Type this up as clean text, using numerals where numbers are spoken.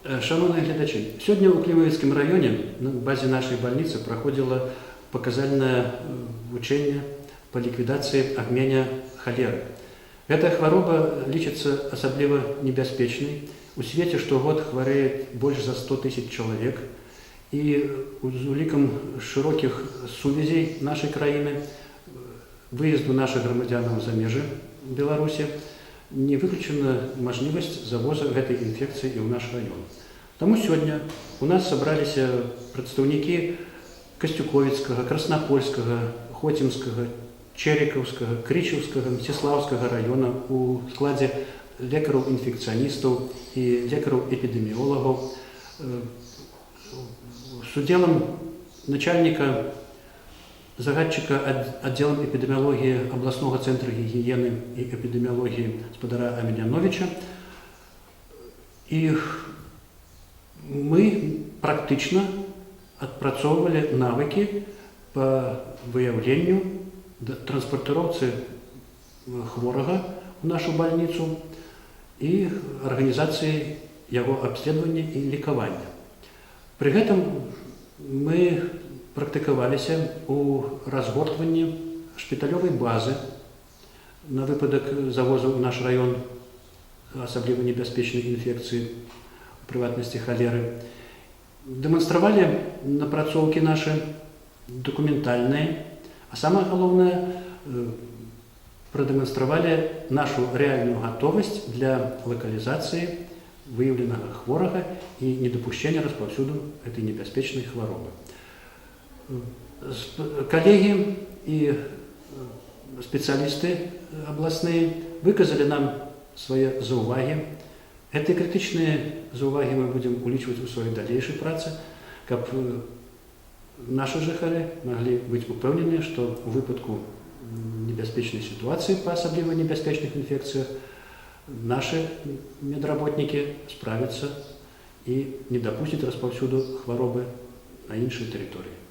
Шаноўныя гледачы, сёння ў Клімавіцкім раёне на базе нашай бальніцы праходзіла паказальнае вучэнне па ліквідацыі агмення халеры. Гэтая хвароба лічыцца асабліва небяспечнай. У свеце штогод хварэе больш за 100 тысяч чалавек. І з улікам шырокіх сувязей нашай краіны, выезду нашых грамадзянаў за межы Беларусі, не выключана мажлівасць завоза гэтай інфекцыі і ў наш раён. Таму сёння у нас сабраліся прадстаўнікі Касцюковіцкага, Краснапольскага, Хоцімскага, Чэрыкаўскага, Крычаўскага, Мсціслаўскага раёна у складзе лекараў-інфекцыяністаў і лекараў-эпідэміолагаў з удзелам начальніка, загадчыка аддзелам эпідэміялогіі абласнога цэнтра гігіены і эпідэміялогіі спадара Амеляновича. І мы практычна адпрацоўвалі навыкі па выяўленню, транспарціроўцы хворага ў нашу бальніцу і арганізацыі яго абследавання і лекавання. Пры гэтым мы практыкаваліся ў разгортванні шпіталёвай базы на выпадак завозу ў наш раён асабліва небяспечнай інфекцыі, у прыватнасці халеры. Дэманстравалі напрацоўкі нашы дакументальныя, а самае галоўнае, прадэманстравалі нашу рэальную гатовасць для лакалізацыі выяўленага хворага і недапушчэння распаўсюду гэтай небяспечнай хваробы. Калегі і спецыялісты абласныя выказалі нам свае заўвагі. Гэтыя крытычныя заўвагі мы будзем улічваць у сваёй далейшай працы, каб нашы жыхары маглі быць упэўненыя, што ў выпадку небяспечнай сітуацыі па асабліва небяспечных інфекцыях нашы медработнікі справяцца і не дапусцяць распаўсюду хваробы на іншай тэрыторыі.